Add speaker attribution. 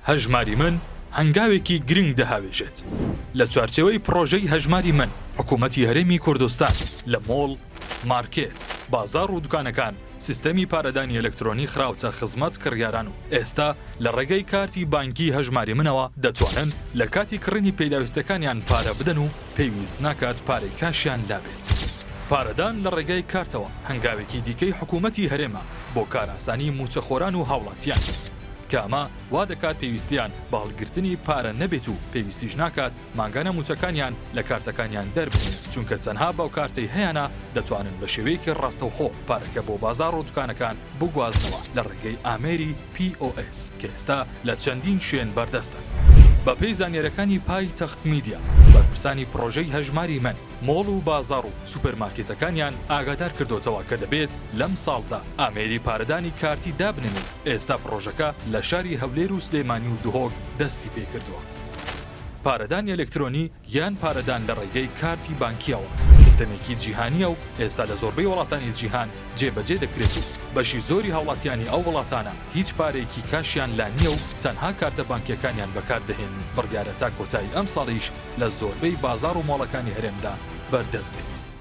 Speaker 1: هەژماری من هەنگاوێکی گرنگ دەهاوێژێت. لە چوارچێوەی پڕۆژەی هەژماری من، حکوومەتی هەرێمی کوردستان لە مۆڵ، مارکێت، بازاڕ و دوکانەکان سیستەمی پارەدانی ئەلکترۆنی خراوتە خزمەت کڕیاران و ئێستا لە ڕێگەی کارتی بانکی هەژماری منەوە دەتوانن لە کاتی کڕینی پێداویستەکانیان پارە بدەن و پێویست ناکات پارەی کاشیان لابێت. پارەدان لە ڕێگای کارتەوە هەنگاوێکی دیکەی حکوومەتی هەرێمە بۆ کارئاسانی مووچەخۆران و هاوڵاتیان کە ئەمە وا دەکات پێویستیان بە هەڵگرتنی پارە نەبێت و پێویستیش ناکات مانگانە مووچەکانیان لە کارتەکانیان دەربهێنن، چونکە تەنها بەو کارتەی هەیانە دەتوانن بە شێوەیەکی ڕاستەوخۆ پارەکە بۆ بازاڕ و دوکانەکان بگوازنەوە لە ڕێگەی ئامێری POS کە ئێستا لە چەندین شوێن بەردەستە. بەپێی زانیارییەکانی پایتەخت میدیا، بەرپرسانی پڕۆژەی هەژماری من، مۆڵ و بازاڕ و سوپەرمارکێتەکانیان ئاگادار کردۆتەوە کە دەبێت لەم ساڵدا ئامێری پارەدانی کارتی دابنێن و ئێستا پڕۆژەکە لە شاری هەولێر و سلێمانی و دهۆک دەستی پێکردووە. پارەدانی ئەلکترۆنی یان پارەدان لە ڕێگەی کارتی بانکییەوە سیستەمێکی جیهانییە و ئێستا لە زۆربەی وڵاتانی جیهان جێبەجێ دەکرێت و بەشی زۆری هاوڵاتیانی ئەو وڵاتانە هیچ پارەیەکی کاشیان لا نییە و تەنها کارتە بانکییەکانیان بەکاردەهێنن و بڕیارە تا کۆتایی ئەمساڵیش لە زۆربەی بازاڕ و مۆڵەکانی هەرێمدا بەردەست بێت.